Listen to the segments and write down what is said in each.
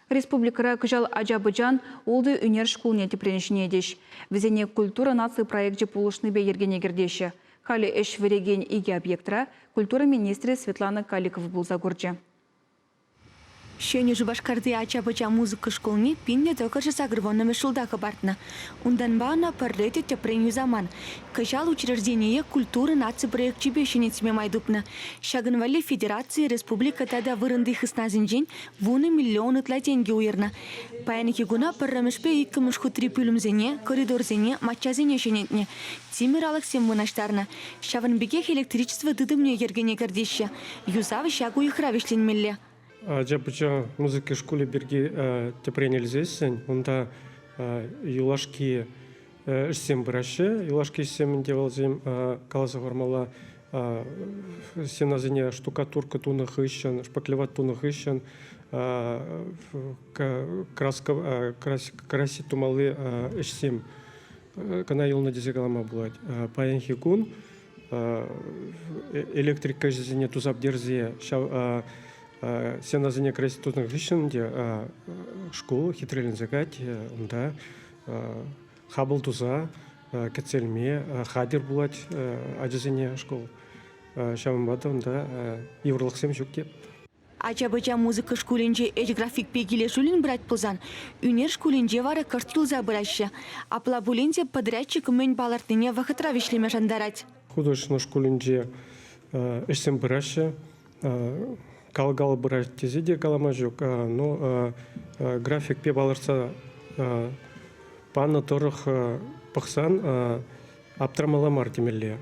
Республикӑра кӑҫал ача-пӑчан ултӑ ӳнер шкулне тӗпрен ҫӗнетӗҫ. Вӗсене Культура наци проекчӗ пулӑшнипе йӗркене кӗртеҫҫӗ. Халӗ ӗҫ вӗрекен икӗ объектра культура министрӗ Светлана Каликова пулса курчӗ. Ҫӗнӗ Шупашкарти ача-пӑча музыка шкулне пинлӗ тӑхӑрҫӗ сакӑрвуннӑмӗш ҫулта хӑпартнӑ. Унтанпа ӑна пӗрре те тӗпрен юсаман. Кӑҫал учреждение Культура наци проекчӗпе ҫӗнетме май тупнӑ. Ҫакӑн валли федераци, республика тата вырӑнти хыснасенчен вунӑ миллион ытла тенкӗ уйӑрнӑ. Паянхи куна пӗрремӗшпе иккӗмӗш хутри пӳлӗмсене, коридорсене, маччасене ҫӗнетнӗ, тимӗр алӑксем вырнаҫтарнӑ. Ҫавӑн пекех электричество тытӑмне йӗркене кӗртеҫҫӗ. Юсав ҫак уйӑхра вӗҫленмелле. Ача-пӑча музыка шкулӗ пирки тӗпрен илсессӗн унта юлашки ӗҫсем пыраҫҫӗ. Юлашки ӗҫсем ӗнтӗ вӗсем каласа хӑвармалла стенасене штукатурка тунӑ хыҫҫӑн, шпаклевать тунӑ хыҫҫӑн краска красить тумалли ӗҫсем кӑна юлнӑ тесе калама пулать. Паянхи кун электрика ӗҫӗсене туса пӗтерсе ҫав стенасене красить тунӑ хыҫҫӑн те шкул хитреленсе каять. Унта хапӑл туса кӗтсе илме хатӗр пулать ачасене шкул. Ҫавӑнпа та унта йывӑрлӑхсем ҫук теп. Ача-пӑча музыка шкулӗнче ӗҫ графикпе килӗшӳллӗн пырать пулсан, ӳнер шкулӗнче вара кӑшт юлса пыраҫҫӗ. Апла пулин те подрядчик мӗн палӑртнине вӑхӑтра вӗҫлеме шантарать. Художественнӑй шкулӗнче ӗҫсем пыраҫҫӗ. Кал-кал пырать тесе те калама ҫук. Но графикпе палӑртса панӑ тӑрӑх пӑхсан аптӑрамалла мар темелле.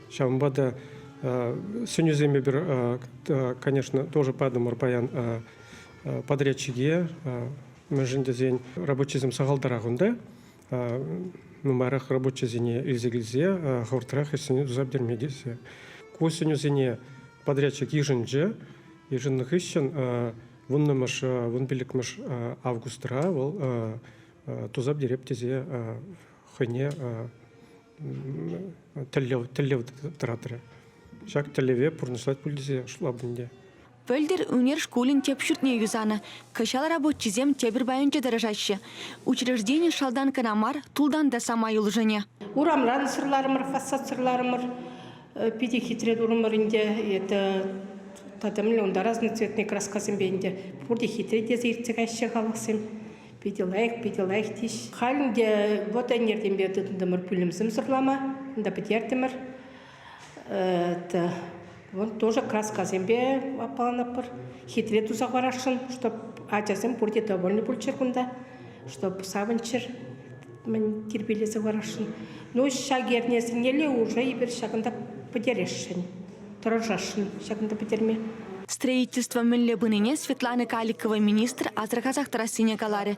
Ҫавӑнпа та сӗнӳсем эпир, конечно, тоже патӑмӑр паян подрядчике, мӗншӗн тесен рабочисем сахалтарах унта. Нумайрах рабочисене илсе килсе хӑвӑртрах ӗҫсене туса пӗтерме тесе. Ку сӗнӳсене подрядчик йышӑнчӗ. Йышӑннӑ хыҫҫӑн вуннӑмӗш, вунпиллӗкмӗш августра вӑл туса пӗтереп тесе хӑйне тӗллев, тӗллев тӑратрӗ. Ҫак тӗллеве пурнӑҫлать пуль тесе шутлатӑп ӗнтӗ. Пӗлтӗр ӳнер шкулӗн тӗп ҫуртне юсанӑ. Кӑҫал рабочисем тепӗр пайӗнче тӑрӑшаҫҫӗ. Учреждени шалтан кӑна мар, тултан та самай улшӑнӗ. Урамран сӑрларӑмӑр, фасад сӑрларӑмӑр. Питӗ хитре турӑмӑр ӗнтӗ. Это тата мӗнле унта разноцветный краскасемпе ӗнтӗ. Пурте хитре тесе иртсе каҫҫӗ халӑхсем. Питӗ лайӑх, питӗ лайӑх теҫ. Халь ӗнтӗ вот ӗнертенпе тытӑнтӑмӑр пӳлӗмсем сӑрлама. Унта пӗтертӗмӗр. Это вон тоже краскасемпе аппаланатпӑр. Хитре туса хӑварасшӑн, чтоб ачасем пурте довольны пулччӑр кунта, чтоб савӑнччӑр, мӗн тирпейлесе хӑварасшӑн. Ну, ҫак эрнесенелле уже эпир ҫакӑнта пӗтересшӗн. тӑрӑшасшӑн ҫакӑнта пӗтерме. Строительство мӗнле пынине Светлана Каликова министр асӑрхасах тӑрассине каларӗ.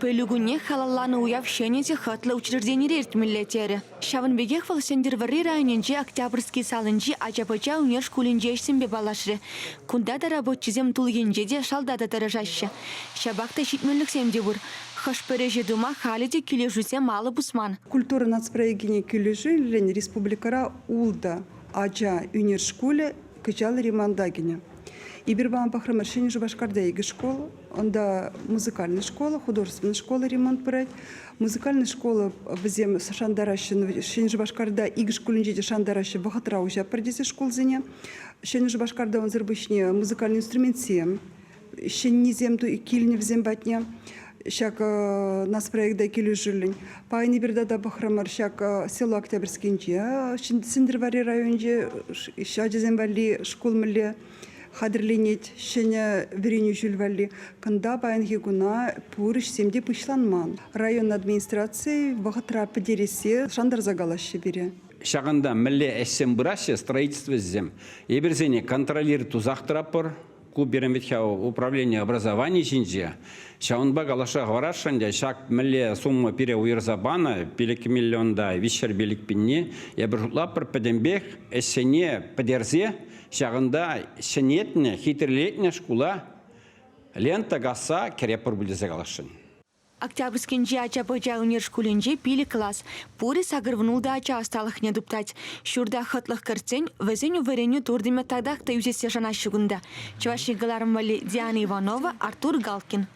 Пӗлӳ кунне халалланӑ уяв ҫӗнӗ те хӑтлӑ учрежденире иртмелле терӗ. Ҫавӑн пекех вӑл Сӗнтӗрвӑрри районӗнчи Октябрьски салинчи ача-пӑча ӳнер шкулӗнче ӗҫсемпе паллашрӗ. Кунта та рабочисем тул енче те, шалта та тӑрӑшаҫҫӗ. Ҫапах та ҫитменлӗхсем те пур. Хӑш-пӗр ӗҫе тума халӗ те килӗшӳсем алӑ пусман. Культура нацпроекчӗн килӗшӳллӗн республикӑра ултӑ Ача ӳнер шкулӗ кӑҫал ремонта кӗнӗ. Эпир паян пӑхрӑмӑр Ҫӗнӗ Шупашкарта икӗ школ. Унта музыкальнӑй школа, художественнӑй школа ремонт пырать. Музыкальнӑй школа вӗсем шантараҫҫӗ. Ҫӗнӗ Шупашкарта икӗ шкулӗнче те шантараҫҫӗ вӑхӑтра уҫатпӑр тесе шкулсене. Ҫӗнӗ Шупашкарта унсӑр пуҫне музыкальнӑй инструментсем ҫӗннисем килнӗ вӗсем патне. Ҫак нацпроекта килӗшӳллӗн. Паян эпир тата пӑхрӑмӑр ҫак село Октябрьскинче, Сӗнтӗрвӑрри районӗнче ачасем валли шкул мӗнле хатӗрленет ҫӗнӗ вӗренӳ ҫул валли. Кунта паянхи куна пур ӗҫсем те пуҫланман. Район администрацийӗ вӑхӑтра пӗтерессе шантарса калаҫҫӗ пире. Ҫакӑнта мӗнле ӗҫсем пыраҫҫӗ, строительство ӗҫӗсем, эпир контролир тусах тӑратпӑр. Ку пирӗн вӗт-ха управлени образовани ҫинче. Ҫавӑнпа калаҫса хӑварасшӑн те ҫак мӗнле сумма пире уйӑрса панӑ, пилӗк миллионта виҫҫӗр пилӗк пинне, эпир шутлатпӑр пӗтӗмпех ӗҫсене пӗтерсе ҫакӑнта ҫӗнетнӗ, хитрелетнӗ шкула лента касса кӗретпӗр пуль тесе каласшӑн. Октябрьскинчи ача-пӑча ӳнер шкулӗнче пилӗк класс. Пурӗ сакӑрвунултӑ ача ӑсталӑхне туптать. Ҫурта хӑтлӑх кӗртсен вӗсен вӗренӳ туртӑмӗ татах та ӳсессе шанаҫҫӗ кунта. Чӑваш Ен кӑларӑм валли Диана Иванова, Артур Галкин.